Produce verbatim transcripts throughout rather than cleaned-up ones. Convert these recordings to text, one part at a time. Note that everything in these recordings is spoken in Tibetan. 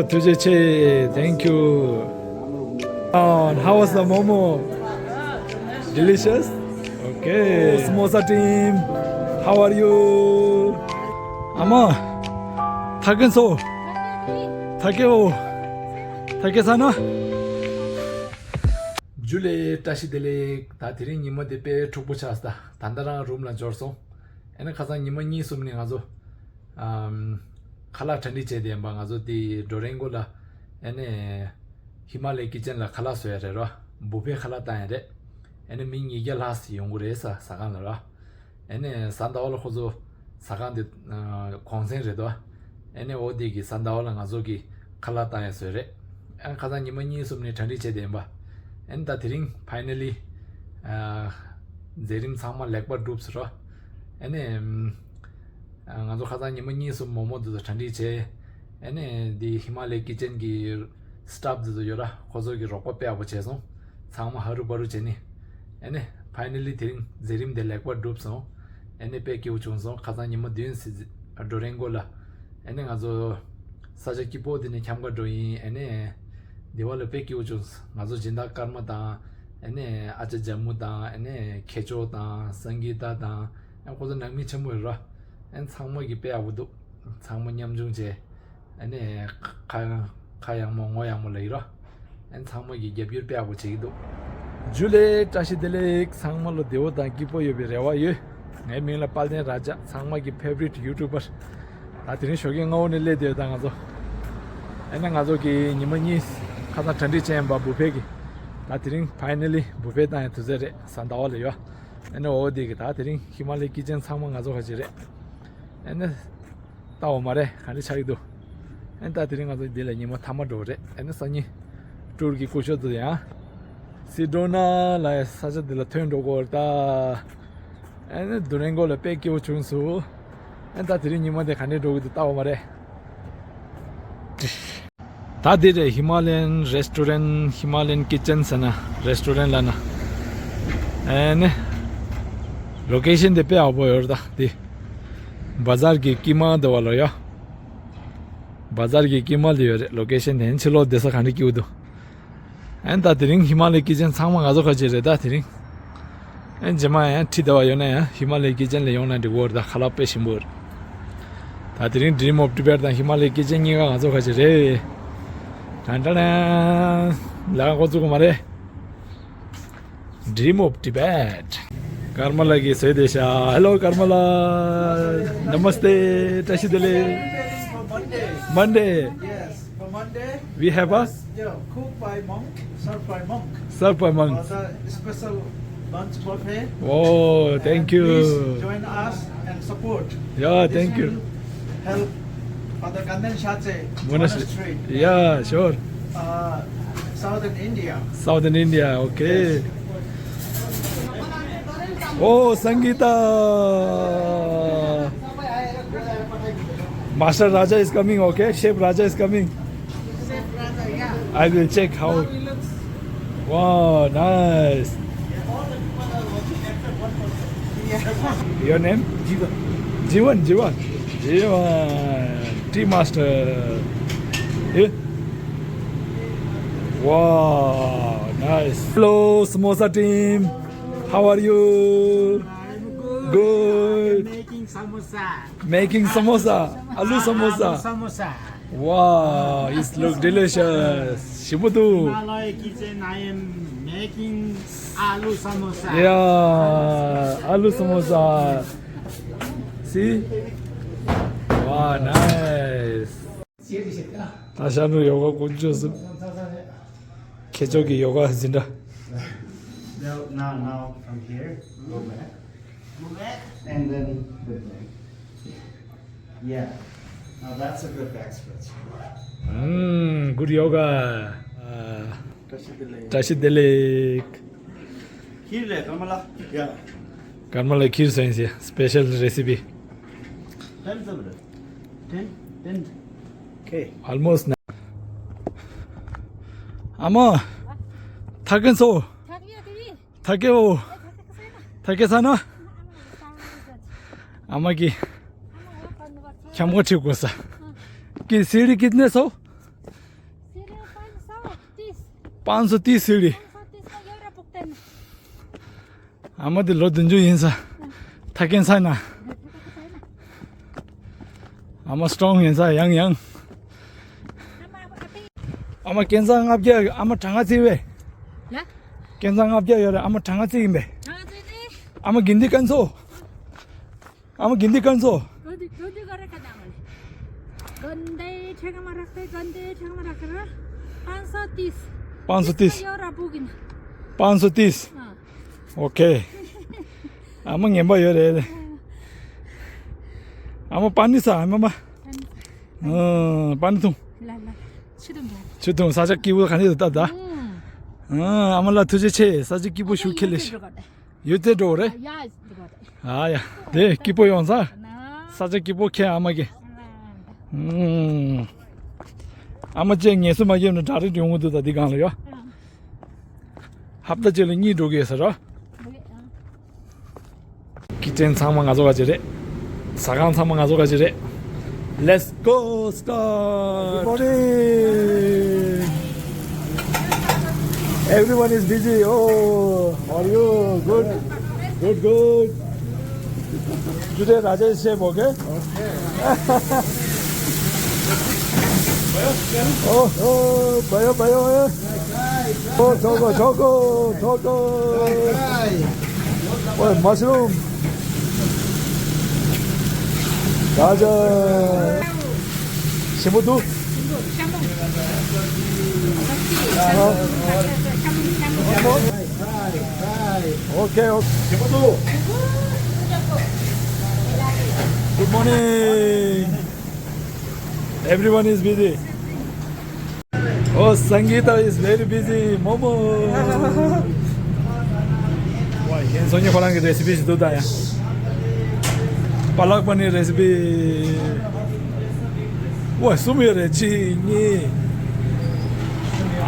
ཐུགས་རྗེ་ཆེ། Thank you. And how was the momo? Delicious? Okay. Samosa team, how are you? ཨ་མ། ཐ་ཀན་སོ། ཐ་ཀེ་འོ། ཐ་ཀེ་ས་ན། ཇུ་ལེ། བཀྲ་ཤིས་བདེ་ལེགས། ད་དེ་རིང་ཉི་མ་དེ་དཔེ་འཁྲུག་པོ་ཆགས་སོང་། ད་ད་ལྟ་རང་རུམ་ལ་འབྱོར་སོང་། ཨ་ནི་ཁ་སང་ཉི་མ་གཉིས་གསུམ་ནས་ང་ཚོ་ཨམ། ཁ་ལག་གྲ་སྒྲིག་བྱས་ཏེ་ཡིན་པ། ང་ཚོ་དེ་ཌོ་རེན་གོ་ལ་ཨ་ནི་ཧི་མ་ལའི་ཀི་ཅན་ལ་ཁ་ལག་བཟོ་ཡ་རེད་རོ། བུ་ཕེ་ཁ་ལག་བཏང་ཡ་རེད། ཨ་ནི་མི་ཉིས་བརྒྱ་ལྷག་ཙམ་ཡོང་གི་རེད་ཟེར་ཟ་ཁང་ལ་རོ། ཨ་ནི་གཟའ་ཟླ་བ་ལ་ཁོ་ཚོ་ཟ་ཁང་དེ་གུང་སེང་རེད་དོ། ཨ་ནི་འོ་དེ་གི་གཟའ་ཟླ་བ་ལ་ང་ཚོ་གི་ཁ་ལག་བཏང་ཡ་བཟོས་རེད། ཨ་ནི་ཁ་སང་ཉི་མ་གཉིས་གསུམ་ནས་གྲ་སྒྲིག་བྱས་ཏེ་ཡིན་པ། ཨ་ནི་ད་དེ་རིང་ཕའི་ནལ་ལི་མཛད་རིམ་ཚང་མ་ལེགས་པར་གྲུབ་ཟེར་རོ། ཨ་ནི་ང་ཚོ་ཁ་སང་ཉི་མ་གཉིས་གསུམ་མོག་མོག་དེ་ཚོ་གྲ་སྒྲིག་བྱས། ཨ་ནི་འདི་ཧི་མ་ལའི་ཀི་ཅན་གྱི་སི་ཊཱཕ་དེ་ཚོ་ཡོད་ར། ཁོ་ཚོ་གི་རོགས་པ་དཔེ་ཡག་པོ་བྱས་སོང་། ཚང་མ་ཧ་རུ་བ་རུ་བྱས་ནས། ཨ་ནི་ཕའི་ནལ་ལི་དེ་རིང་མཛད་རིམ་དེ་ལེགས་པར་གྲུབ་སོང་། ཨ་ནི་དཔེ་སྐྱིད་པོ་བྱུང་སོང་། ཁ་སང་ཉི་མ་བདུན་ཙམ་ཌོ་རེན་གོ་ལ། ཨ་ནི་ང་ཚོ་ས་ཆ་སྐྱིད་པོ་དེ་ནས་འཁྱམ་ག་འགྲོ་ཡིན། ཨ་ནི་དེ་བ་ལ་དཔེ་སྐྱིད་པོ་བྱུང་སོང་། ང་ཚོ་སྦྱིན་བདག་ཀརྨ་དང་། ཨ་ནི་ཨ་ཅག་ཇམ་མུ་དང་། ཨ་ནི་ཁེ་ཆོ་དང་སང་གི་ཏ་དང་། ཨ་ཁོ་ཚོ་ནང་མི་ཆེན་པོ་རེད་ར། ཨ་ནི་ཚང་མ་གི་དཔེ་ཡག་པོ་འདུག། ཚང་མ་མཉམ་ཆུང་བྱས། ཨ་ནི་ཁ་ཁ་ཡག་མོ་ངོ་ཡག་མོ་ལ་ཡིན་རོ། ཨ་ནི་ཚང་མ་གི་རྒྱབ་སྐྱོར་དཔེ་ཡག་པོ་བྱེད་ཀྱི་འདུག། ཇུ་ལེ། བཀྲ་ཤིས་བདེ་ལེགས། ཚང་མ་ལ་བདེ་པོ་དང་སྐྱིད་པོ་ཡོད་པའི་རེ་བ་ཡོད། ངའི་མིང་ལ་དཔལ་ལྡན་ར་ཇ། ཚང་མ་གི་ཕེ་ཝ་རིཊ་ཡུ་ཊུབ་པར། ད་དེ་རིང་ཞོགས་ཀས་སྔ་པོ་ནས་སླེབས་བསྡད་ཡོད་ད་ང་ཚོ། ཨ་ནི་ང་ཚོ་གི་ཉི་མ་གཉིས་ཁ་སང་གྲ་སྒྲིག་བྱས་ཡིན་པ་བུ་ཕེ་གི། ད་དེ་རིང་ཕའི་ནལ་ལི་བུ་ཕེ་བཏང་ཡ་དུས་ཚོད་རེད། གཟའ་ཟླ་བ་ལ་ཡོད། ཨ་ནི་འོ་དེ་གི་ད་དེ་རིང་ཧི་མ་ལའི་ཀི་ཅན་ཚང་མ་ང་ཚོ་ཁ་ཅིག་རེད། ཨ་ནི་ལྟ་འོ་མ་རེད། ག་འདྲ་ཆགས་ཀྱི་འདུག། ཨ་ནི་ད་དེ་རིང་ང་ཚོ་འདི་ལ་ཉི་མ་མཐའ་མ་འགྲོ་གི་རེད། ཨ་ནི་སང་ཉིན་ཊུར་གྱི་སྐུ་ཞབས་ཚོ་ཡང་སི་ཌོ་ན་ལ་ས་ཆ་འདི་ལ་ཐོན་འགྲོ་གི་རེད་ད། ཨ་ནི་ཌོ་རེན་གོ་ལ་དཔེ་སྐྱིད་པོ་བྱུང་སོང་། ཨ་ནི་ད་དེ་རིང་ཉི་མ་དེ་ག་འདྲ་འགྲོ་གི་འདུག་ལྟ་འོ་མ་རེད། ད་འདི་རེད། ཧི་མ་ལ་ཡན་རེ་སི་ཊོ་རན། ཧི་མ་ལ་ཡན་ཀི་ཅན་ཟེར་ན་རེ་སི་ཊོ་རན་ལབ་ན། ཨ་ནི་ལོ་ཀེ་ཤན་དེ་དཔེ་ཡག་པོ་ཡོད་རེད་ད། འདི་བ་ཛར་གྱི་དཀྱིལ་མ་འདི་བ་ལ་ཡོད། བ་ཛར་གྱི་དཀྱིལ་མ་ལ་ཡོད་རེད། ལོ་ཀེ་ཤན་དེ། ཕྱི་ལོགས་བསྡད་ས་ག་འདྲ་སྐྱིད་པོ་འདུག། ཨ་ནི་ད་དེ་རིང་ཧི་མ་ལ་ཡའི་ཀི་ཅན་ཚང་མ་ང་ཚོ་ཁ་ཅིག་རེད་ད་དེ་རིང་། ཨ་ནི་རྗེས་མ་ཡང་ཁྲིད་བསྡད་པ་ཡོད་ན་ཡང་ཧི་མ་ལ་ཡའི་ཀི་ཅན་ལ་ཡོང་ན་འགྲིག་གི་རེད་ད། ཁ་ལག་དཔེ་ཞིམ་པོ་རེད། ད་དེ་རིང་Dream of Tibet དང་ཧི་མ་ལ་ཡའི་ཀི་ཅན་གཉིས་ཀ་ང་ཚོ་ཁ་ཅིག་རེད། ཏན་ཏན་ལ་འགོ་བཙུགས་པ་མ་རེད། Dream of Tibet. ཀརྨ་ལགས་ཀྱིས་བཟོས་བསྡད་ཤག། Hello ཀརྨ་ལགས། Namaste. བཀྲ་ཤིས་བདེ་ལེགས། Monday. Monday. Yes, for Monday. We have a Yeah, cooked by monk, served by monk. Served by monk. For the special lunch buffet. Oh, thank you. And please join us and support. Yeah, thank you. This will help Father Kandan Shatse Monastery. Monastery. Yeah, sure. Uh, Southern India. Southern India, okay. Yes. Oh, Sangeeta. Master Raja is coming, okay? Chef Raja is coming. Chef Raja, yeah. I will check how. How he looks. Wow, nice. Your name? Jivan. Jivan, Jivan. Jivan. Tea master. Eh? Wow, nice. Hello, samosa team. How are you? I'm good. Good. I'm making samosa. Making samosa. Alu samosa. Alu samosa. Wow, it look delicious. ཞིམ་པོ་འདུག། Malay kitchen, I am making alu samosa. Yeah, alu samosa. See? Wow, nice. ད་ཤར་ནུབ་ཡོ་ག་ཀུན་སྤྱོད་སུ། ཁྱེད་ཚོ་གི་ཡོ་ག་འཛིན་གྲྭ། Now, now, now from here, go back. Go back. And then go back. Yeah. Now that's a good back stretch. Mm, good yoga. བཀྲ་ཤིས་བདེ་ལེགས། བཀྲ་ཤིས་བདེ་ལེགས། ཁིར་ལས་ཀརྨ་ལགས། Yeah. ཀརྨ་ལགས་ཁིར་བཟོས་ཡིན་ཟེར། Special recipe. Ten seven. Ten, ten. Okay. Almost now. ཨ་མ། ཐ་ཀན་སོ། ཐ་ཀེ་འོ། ཐ་ཀེ་ས་ན། ཨ་མ་གི། ཁྱམ་གོ་ཁྲིད་དགོས་ས། कि सीढ़ी कितने सौ? पाँच सौ तीस सीढ़ी। पाँच सौ तीस में ये रहा भुगतान। आमा दे लो दुंजो यिन सा। थकेन सा ना। आमा स्ट्रॉन्ग यिन सा, यंग यंग। आमा केन सा आप क्या, आमा ठंगा सी वे। ल? केन सा आप क्या यार, आमा ठंगा सी बे। आमा गिंदी कन सो। आमा गिंदी कन सो। गन्दी, गन्दी गरेर खान आमाले। गन्दै ठेगामा राख्दै, गन्दै ठेगामा राखेर पाँच सौ तीस। पाँच सौ तीस। यो र पुगिन। पाँच सौ तीस। अँ। OK। आमा ངན་པ་ཡོད་རེད། आमा पानी सा, आमा मा। पानी सा। अँ, पानी थुङ। ल, ल। छिटो हुन्छ। छिटो, साझा किबो खाने त दा। अँ, आमा ल थुजे छे, साझा किबो सु खेले। यो चाहिँ डोर है? या, डोर। हाँ, या। दे, किपो यों सा? ना। साझा किपो खे आमा के? ना। हम्म। आमा चाहिँ ངལ་གསོ་མ་བརྒྱབ་ན་direct ཡོང་གི་འདུག་ད་འདི་སྒང་ལ་ཡོ། ཨ། ཧབ་ཏ་གཅིག་ལ་གཉིས་འགྲོ་གི་ཡོད་ས་རོ། ཨ། ཀི་ཅན་ཚང་མ་ང་ཚོ་ག་ཅི་རེད། ཟ་ཁང་ཚང་མ་ང་ཚོ་ག་ཅི་རེད། Let's go start. Good morning. Everyone is busy. Oh, how are you? Good. Good, good. Today Rajesh chef, okay? Okay. Oh, oh, भयो, भयो, eh. Oh, choco, choco, choco. Oh, mushroom. Rajesh. ཞིམ་པོ་འདུག་ཨ། ཨོ། ཨོ་ཁེ། ཨོ། ཞིམ་པོ་འདུག Good morning. Everyone is busy. Oh, Sangeeta is very busy. Momo. ཝ། ཡིན་སོང་ཉི་ཁོ་རང་གི་རེ་སི་པི་ཞིག་འདུག་ད་ཡ། པ་ལག་པ་ནི་རེ་སི་པི། ཝ། གསུམ་ཡོད་རེད། གཅིག་གཉིས།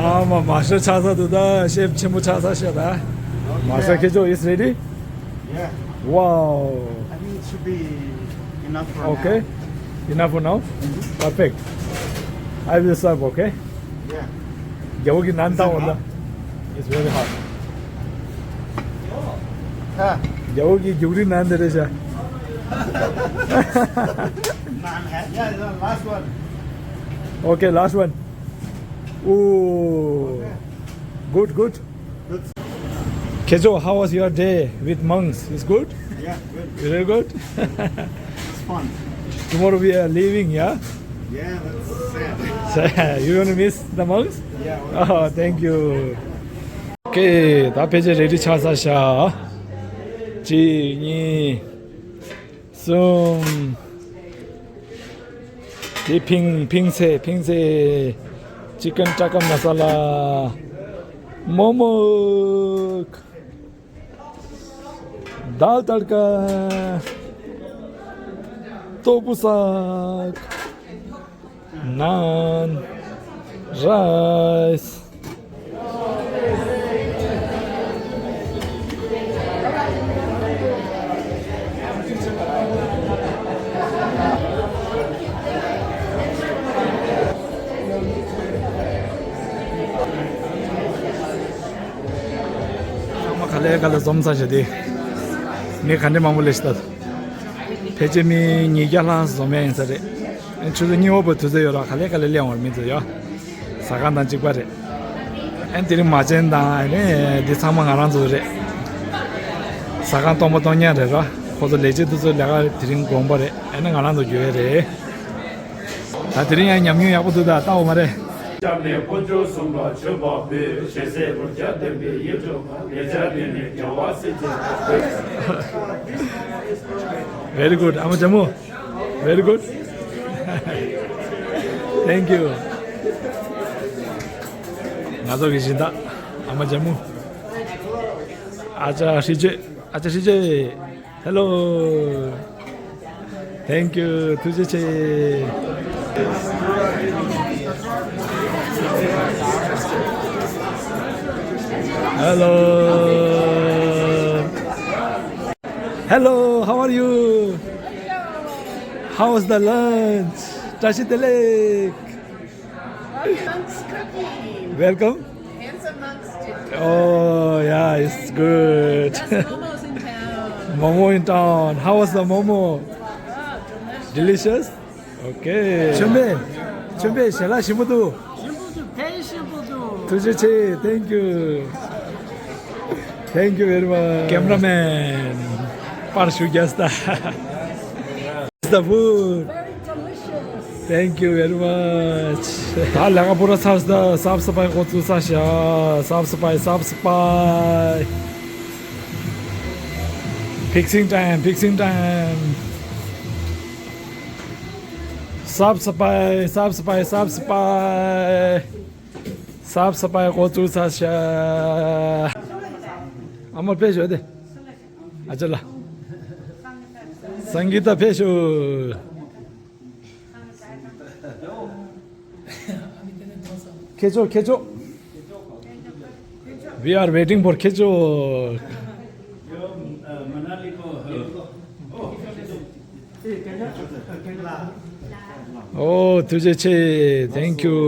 ཨ་མ། མ་ཤ་ཆགས་ས་འདུག་ད། ཤེབ་ཆེན་པོ་ཆགས་ས་ཤ་ད། མ་ཤ་ཁེ་ཅོ། Is ready? Yeah. Wow. I think it should be enough for now. Okay. Enough for now? Perfect. I will serve, okay? Yeah. རྒྱལ་པོ་གི་ནན་ཏང་འོ་ལ། It's very hot. ཧ། རྒྱལ་པོ་གི་རྒྱུག་རི་ནན་དེ་རེད་ཤག Yeah, yeah, last one. Okay, last one. Ooh. Good, good. Good. Kejo, how was your day with monks? It's good? Yeah, good. Very good? It's fun. Tomorrow we are leaving, yeah? Yeah, that's sad. So, you gonna miss the monks? Yeah. Oh, thank you. Okay, ད་ཕལ་ཆེར་རེ་ཌི་ཆགས་ཚར་ཤག་གཅིག་གཉིས། གསུམ། དེ་ཕིང་ཕིང་ཚེ་ཕིང་ཚེ། ཅི་ཀན་ཊ་ཀ་མ་ས་ལ། མོག་མོག་དཱལ་ཏར་ཀ་ཏོ་པུ་སག་ནཱན། རའི་སི། ཚང་མ་ག་ལེ་ག་ལེ་འཛོམས་ཚར་བྱས་ཏེ། མི་ག་འདྲ་མང་པོ་སླེབས་ཤག་ད། ཕལ་ཆེར་མི་ཉིས་བརྒྱ་ལྷག་འཛོམས་ཡ་ཡིན་ས་རེད། ཨ་ནི་ཆུ་ཚོད་གཉིས་པ་བར་དུས་ཚོད་ཡོད་ར། ག་ལེ་ག་ལེ་སླེབས་ཡོང་བ་རེད་མི་ཚོ་ཡ། ཟ་ཁང་དང་གཅིག་པ་རེད། ཨ་ནི་དེ་རིང་མ་བྱན་དང་ཨ་ནི་འདི་ཚང་མ་ང་རང་ཚོ་རེད། ཟ་ཁང་སྟོང་པ་སྟོང་ཉག་རེད་ར། ཁོ་ཚོ་ལས་བྱེད་དེ་ཚོ་ལས་ཀ་དེ་རིང་དགོངས་པ་རེད། ཨ་ནི་ང་རང་ཚོ་རྒྱུ་ཡ་རེད། ད་དེ་རིང་ཡང་ཉམས་མྱོང་ཡག་པོ་འདུག་ད་ལྟ་འོ་མ་རེད། སྐྱབས་གནས་དཀོན་མཆོག་གསུམ་ལ་མཆོད་པ་འབུལ། ཞལ་ཟས་ལུས་ལྕགས་ལྡན་པའི་ཡིད་སྤྲུལ་པ། ལེགས་སྦྱར་ལུས་ནི་རྒྱལ་བ་སྲས་བཅས་ལ། Very good. ཨ་མ་ལྕམ་མོ། Very good. Thank you. ང་ཚོ་གི་སྦྱིན་བདག་ཨ་མ་ལྕམ་མོ། ཨ་ཅག་ཧྲི་ཅོས། ཨ་ཅག་ཧྲི་ཅོས། Hello. Thank you. ཐུགས་རྗེ་ཆེ། Hello. Hello, how are you? How was the lunch? བཀྲ་ཤིས་བདེ་ལེགས། Welcome. Oh, yeah, it's good. Momo in town. How was the momo? Delicious? Okay. ཆོན་པེ། ཆོན་པེ་ཞལ་ལག་ཞིམ་པོ་འདུག་ཞིམ་པོ་འདུག་ཕལ་ཞིམ་པོ་འདུག་ཐུགས་རྗེ་ཆེ། Thank you. Thank you very much. Cameraman. པར་ཞུ་རྒྱུ་ད། It's the food. Thank you very much. ད་ལས་ཀ་པུ་ར་ཚར་སོང་། སབ་སི་པའི་འགོ་བཙུགས་ས་ཤག་སབ་སི་པའི། སབ་སི་པའི། Fixing time, fixing time. སབ་སི་པའི། སབ་སི་པའི། སབ་སི་པའི། སབ་སི་པའི་འགོ་བཙུགས་ས་ཤག་ཨ་མ་ཕེབས་ཤོག་དེ། ཨ་ཅག་ལགས། སངྒིད་ད་ཕེབས་ཤོག་ཁྱེད་ཚོ། ཁྱེད་ཚོ། We are waiting for ཁྱེད་ཚོ། ཨོ། ཐུགས་རྗེ་ཆེ། Thank you.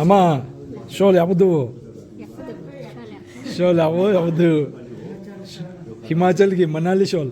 ཨ་མ། ཤོ་ལེགས་པོ་འདུག་ཡག་པོ་འདུག་ཤོ་ལེགས་པོ། ཤོ་ལེགས་པོ། ཡག་པོ་འདུག་ཧི་མ་ཅལ་གྱི་མ་ན་ལི་ཤོ།